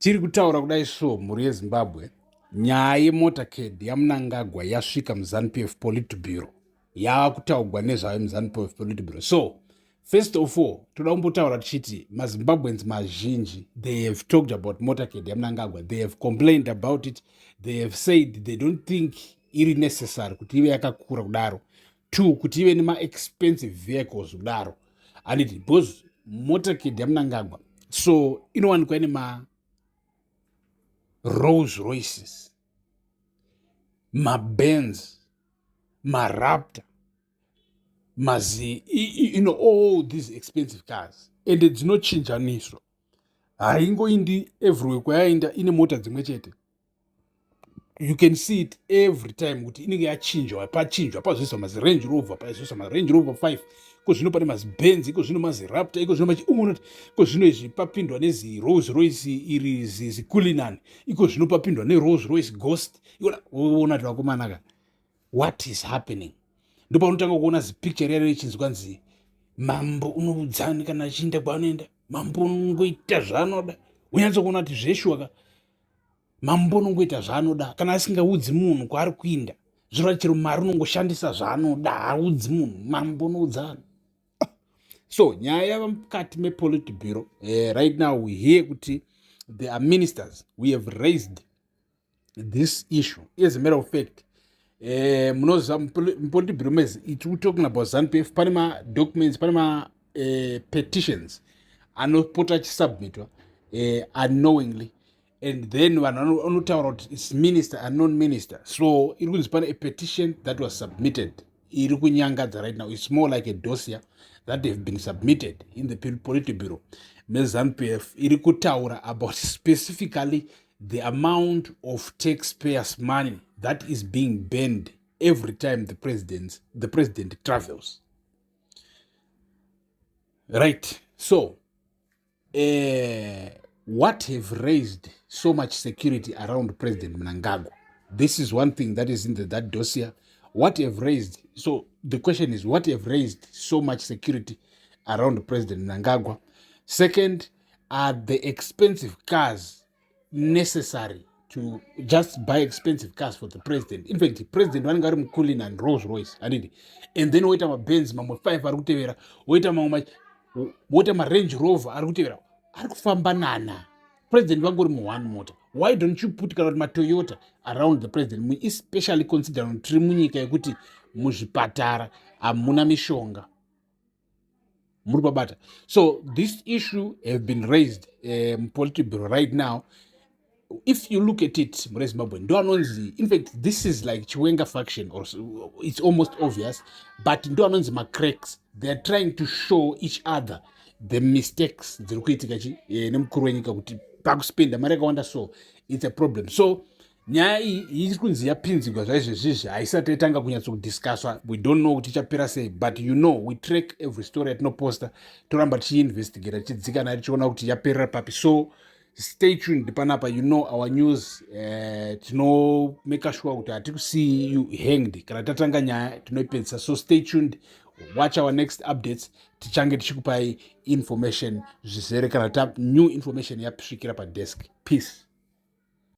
Tiri kutaura kudai so, mhuri yeZimbabwe, nyaya yemotorcade yaMnangagwa yasvika muZANU-PF Politburo, yava kutaugwa nezvayo muZANU-PF Politburo. So first of all, toda kumbotaura tichiti maZimbabweans mazhinji, they have talked about motorcade yaMnangagwa. They have complained about it. They have said they don't think iri necessary kuti ive yakakura kudaro, two, kuti ive nemaexpensive vehicles kudaro, handiti? Because motorcade yaMnangagwa so inowanikwa ine ma Rolls Royces, maBenz, maRaptor, mazi all these expensive cars, ende dzinochinjaniswa. Haingoindi everywhere kwayainda ine mota dzimwe chete. You can see it every time kuti inenge yachinjwa, pachinjwa, pazoiswa maziRange Rover, pazoiswa maRange Rover 5, iko zvino pane maziBenz, iko zvino maziRaptor, iko zvino machiunoti, iko zvino izvi papindwa neziRolls Royce iri ziCullinan, iko zvino papindwa neRolls Royce Ghost. Ona kuti vakomanaka, what is happening? Ndopaunotanga kuona zipicture riya richinzwa nzi mambo unoudzani kana achiinda kwaanoenda, mambo unongoita zvaanoda. Unyatsokuona kuti zveshuwa mambo unongoita zvaanoda kana asingaudzi munhu kwaari kuinda. Zvirova chero mari unongoshandisa zvaanoda, haaudzi munhu. Mambo unoudzani. So nyaya yava mukati mePolitburo. Right now we hear kuti there are ministers we have raised this issue. As a matter of fact, munoziva muPolitburo mezi tiri talking about ZANU-PF, pane madocuments, pane mapetitions anopota achisubmitwa unknowingly, and then vanhu vanotaura kuti its minister and non minister. So iri kunzi pane a petition that was submitted iri kunyangadza right now. It's more like a dossier that have been submitted in the Politburo meZANU-PF, iri kutaura about specifically the amount of taxpayers' money that is being burned every time the president travels, right? So what have raised so much security around President Mnangagwa? This is one thing that is in that dossier. What have raised, so the question is, what have raised so much security around President Mnangagwa? Second, are the expensive cars necessary to just buy expensive cars for the president? In fact, president vanenge vari muCullinan Rolls Royce, handiti? And then woita maBenz mamwe 5 ari kutevera, woita mamwe, woita maRange Rover ari kutevera, ari kufamba nana president vangori muone mota. Why don't you put kana kuti maToyota around the president, especially considering tiri munyika yekuti muzvipatara hamuna mishonga? Muri pabata. So this issue have been raised muPolitburo right now. If you look at it, mure Zimbabwe, ndo anonzi, in fact, this is like Chiwenga faction, or it's almost obvious, but ndo anonzi macracks. They are trying to show each other the mistakes dziri kuitika chi nemukuru wenyika, kuti pakuspenda mari yakawanda, so it's a problem. So nyaya iyi iri kunzi yapinzigwa zvaizvezvizvi, haisati yatanga kunyatsokudiscusswa. We don't know kuti ichapera sei, but you know we track every story yatinoposta, toramba tichiinvestigata, tichidzika nayo, tichiona kuti yaperera papi. So stay tuned panapa. You know our news, tinomake sure kuti hatikusii you hanged. Kana tatanga nyaya, tinoipedzisa. So stay tuned, watch our next updates. Tichange tichikupai information zvizere kana ta new information yasvikira padesk. Peace.